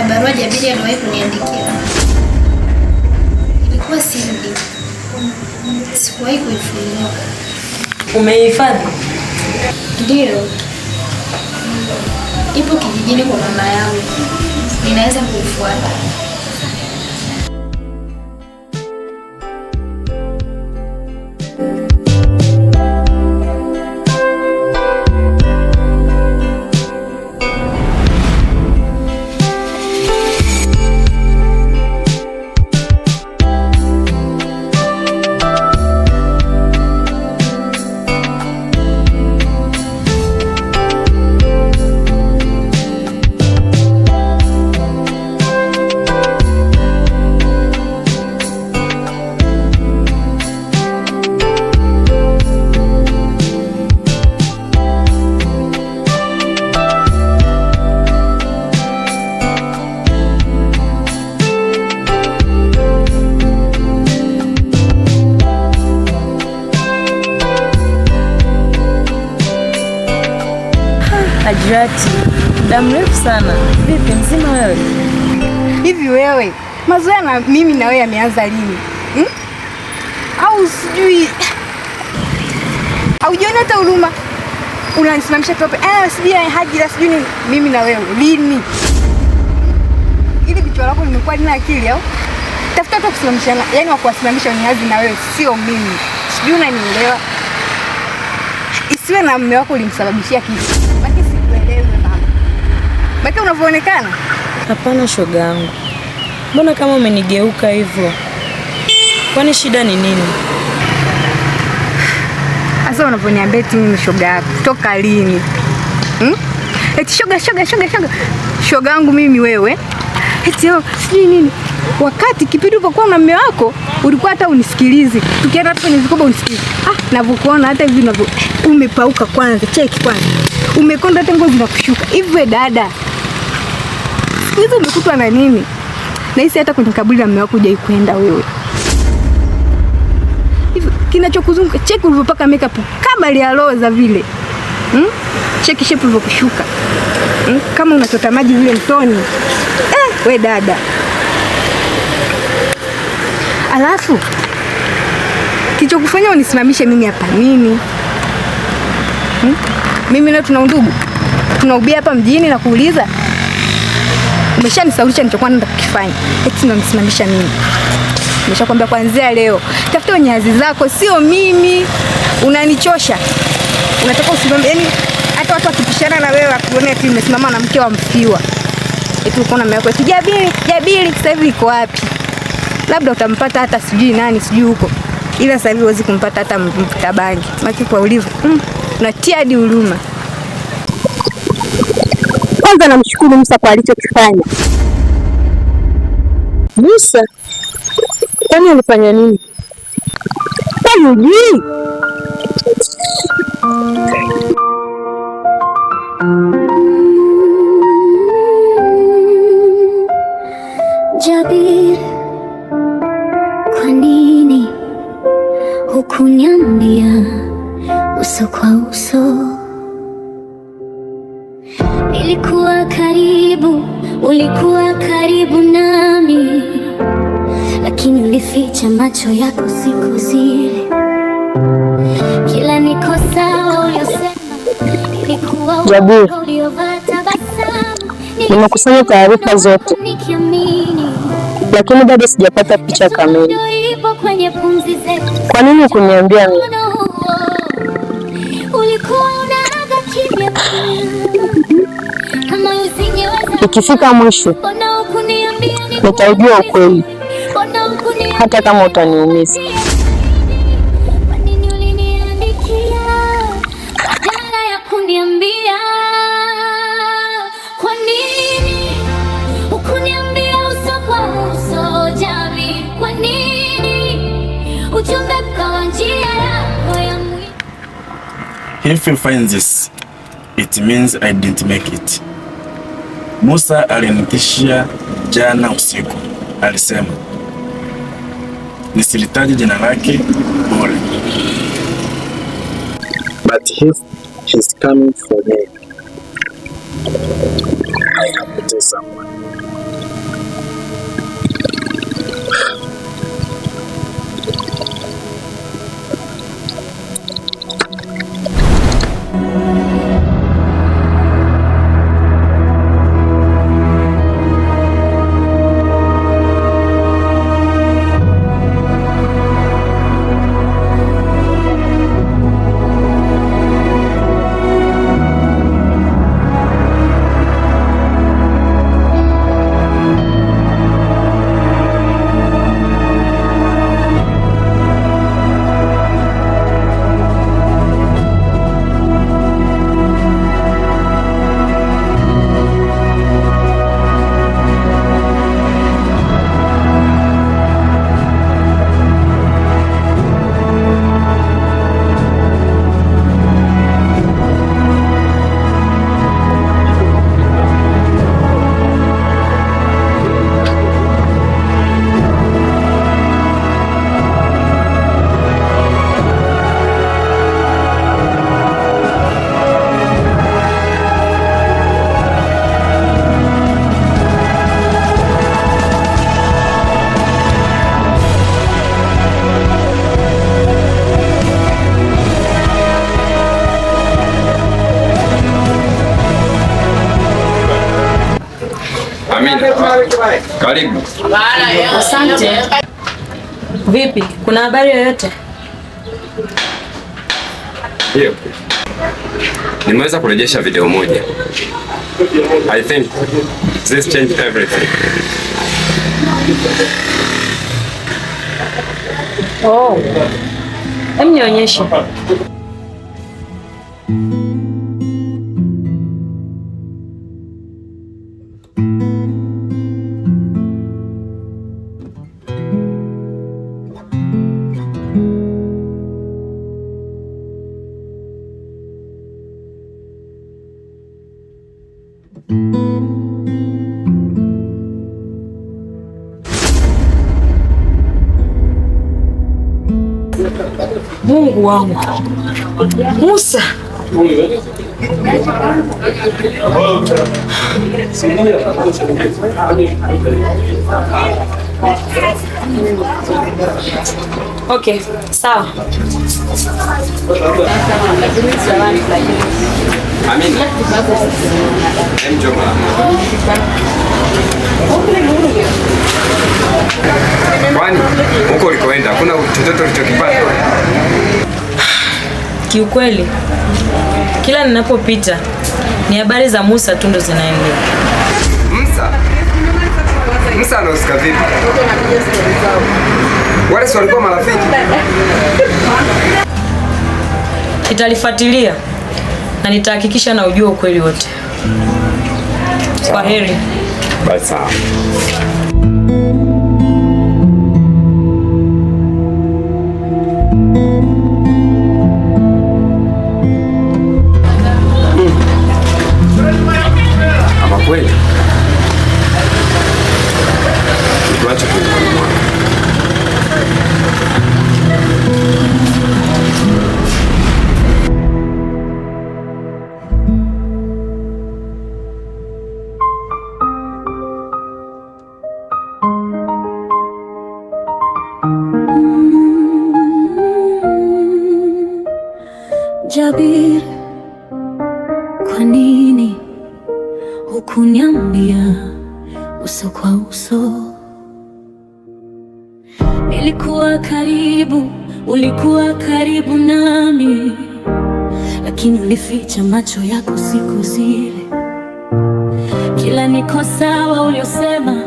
Barua Jabiri aliwahi kuniandikia. Ilikuwa siri. Sikuwahi kuifungua. Umeihifadhi? Ndiyo. Ipo kijijini kwa mama yangu. Ninaweza kuifuata. Hajrati, muda mrefu sana. Vipi, mzima wewe? Hivi wewe, mazoea na mimi na wewe yameanza lini? Hmm? Au sijui haujioni hata huruma? Unanisimamisha tope. Sijui Hajira, sijui nini. Mimi na wewe lini? Ili kichwa lako limekuwa lina akili au? Tafuta tu kusimamishana, yaani wa kuwasimamisha wenye hadhi na wewe sio mimi. Sijui unanielewa? Isiwe na mume wako ulimsababishia kifo. Baki sikuelewi mama. Baki unavyoonekana. Hapana shoga yangu. Mbona kama umenigeuka hivyo? Kwani shida ni nini? Sasa unavyoniambia eti mimi shoga yako toka lini? Hmm? Eti shoga shoga shoga shoga. Shoga yangu mimi wewe. Eti oh, sijui nini. Wakati kipindi ulipokuwa na mume wako ulikuwa hata unisikilizi. Tukienda hata kwenye vikoba unisikilizi. Ah, navyokuona hata hivi unavyo umepauka kwanza, cheki kwanza. Umekonda hata ngozi zinakushuka. Hivi we dada. Siku hizi umekutwa na nini? Nahisi hata kwenye kaburi la mume wako hujai kwenda wewe. Hivi kinachokuzunguka, cheki ulivyopaka makeup kama lialoza vile. Hmm? Cheki shape ulivyokushuka. Hmm? Kama unachota maji vile mtoni. We dada. Alafu kilichokufanya unisimamishe mimi hapa nini? Hmm? Mimi na tuna undugu. Tunaubia hapa mjini na kuuliza. Umeshanisaulisha nilichokuwa naenda kukifanya. Eti unanisimamisha mimi. Nimeshakwambia kuanzia leo, tafuta wenye hadhi zako, sio mimi. Unanichosha. Unataka usimame, yani hata watu wakipishana na wewe wakuone eti umesimama na mke wa mfiwa. Eti uko na mume wako. Eti Jabiri, Jabiri sasa hivi iko wapi? Labda utampata hata sijui nani, sijui huko. Ila sasa hivi huwezi kumpata hata mvuta bangi. Maki kwa ulivyo. Unatia hadi huruma. Kwanza namshukuru Musa kwa alichokifanya. Musa? Kwani alifanya nini? Kwani hujui? Jabir, kwa nini hukuniambia uso kwa uso? Nilikuwa karibu, ulikuwa karibu nami, lakini ulificha macho yako siku zile. Kila niko sawa uliosema ilikuwa Jabir, uongo uliovaa tabasamu. nimekusanya taarifa zote, Nikiamini lakini bado sijapata picha kamili. ndio ipo kwenye pumzi zetu. Kwa nini hukuniambia mimi? Mkono huo ulikuwa unaaga kimya kimya, kama usingeweza. Ikifika mwisho, Mbona hukuniambia nitaujua ukweli, Mbona hukuniambia hata kama utaniumiza. Kwa nini uliniandikia badala ya kuniambia? Kwa nini hukuniambia uso kwa uso, Jabir? Kwa nini ujumbe ukawa njia yako ya mwisho? If you find this, it means I didn't make it. Musa alinitishia jana usiku. Alisema nisilitaje jina lake bure. But if he's coming for me, nimpotee Samuel. Amina, karibu. Asante. Vipi, kuna habari yoyote? Ndio, nimeweza kurejesha video moja. I think this changed everything. Oh, hem nionyeshe. Mungu wangu. Musa. Okay, sawa. Amina, hem njoo mara moja. Kwani huko ulikoenda hakuna chochote ulichokipata? Kiukweli, kila ninapopita ni habari za Musa tu ndo zinaendelea. Musa? Musa anahusika vipi? Wale si walikuwa marafiki? Nitalifuatilia na nitahakikisha na ujua ukweli wote. Kwa heri. Basi sawa. Ama kweli tuache kwenye mwangu. Jabir, kwa nini hukuniambia uso kwa uso? Nilikuwa karibu, ulikuwa karibu nami, lakini ulificha macho yako siku zile. Kila niko sawa uliosema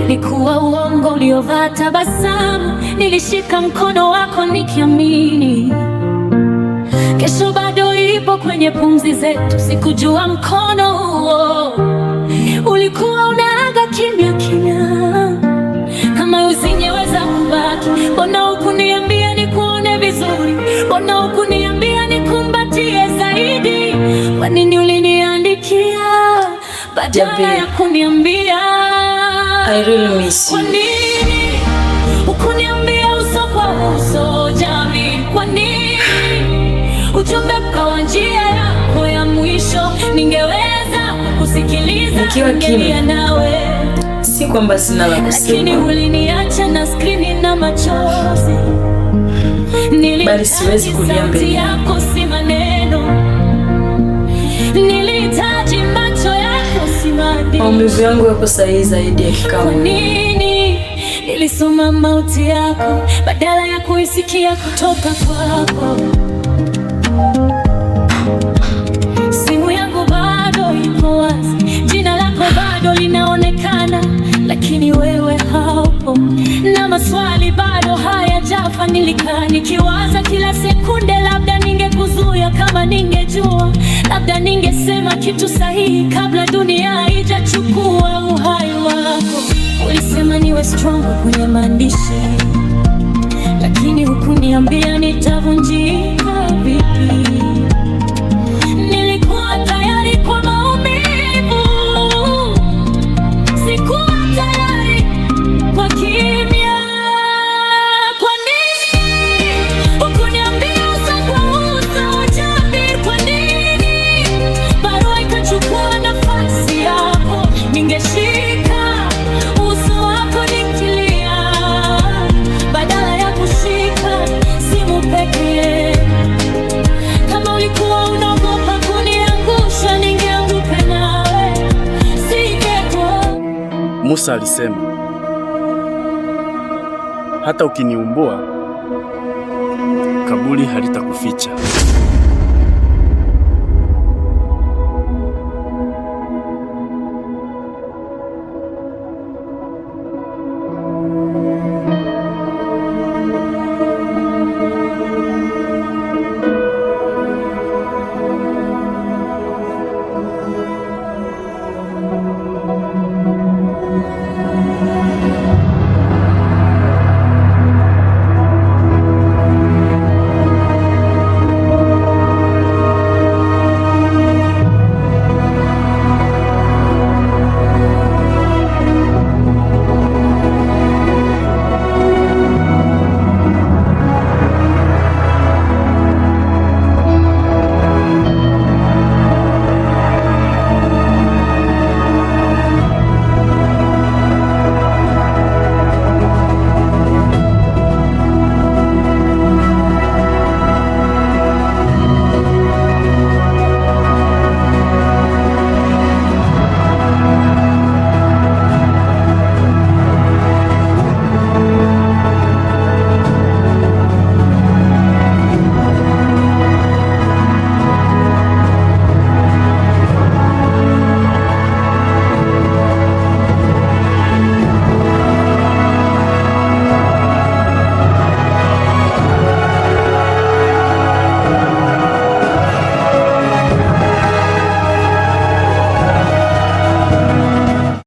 ilikuwa uongo uliovaa tabasamu. Nilishika mkono wako nikiamini kesho bado ipo kwenye pumzi zetu. Sikujua mkono huo ulikuwa unaaga kimya kimya, kama usingeweza kubaki. Mbona hukuniambia nikuone vizuri? Mbona hukuniambia nikumbatie zaidi? Kwa nini uliniandikia badala Jabir, ya kuniambia? I really miss Kwa you. nini hukuniambia uso kwa uso, Jabir? Kwa nini ujumbe ukawa njia yako ya mwisho? Ningeweza kukusikiliza Nikiwa ningelia kimya, nawe, si kwamba sina la lakini kusema, uliniacha na skrini na machozi. bali siwezi Nilihitaji kulia sauti mbele yako. yako, si maneno. Nilihitaji macho yako, si maandishi. Maumivu yangu yako sahihi zaidi ya Kwa kikao. nini nilisoma mauti yako badala ya kuisikia kutoka kwako? Simu yangu bado ipo wazi, jina lako bado linaonekana, lakini wewe haupo, na maswali bado hayajafa. Nilikaa nikiwaza kila sekunde, labda ningekuzuia kama ningejua, labda ningesema kitu sahihi kabla dunia haijachukua uhai wako. Ulisema niwe strong kwenye maandishi, lakini hukuniambia nitavunjika vipi. Nilikuwa tayari kwa maumivu, sikuwa tayari kwa kimya. Kwa nini hukuniambia uso kwa uso, Jabir? Kwa nini barua ikachukua nafasi yako? Ningeshika uso wako nikilia, badala ya kushika simu pekee. Kama ulikuwa unaogopa kuniangusha, ningeanguka nawe, singekuwa Musa alisema, hata ukiniumbua kaburi halitakuficha.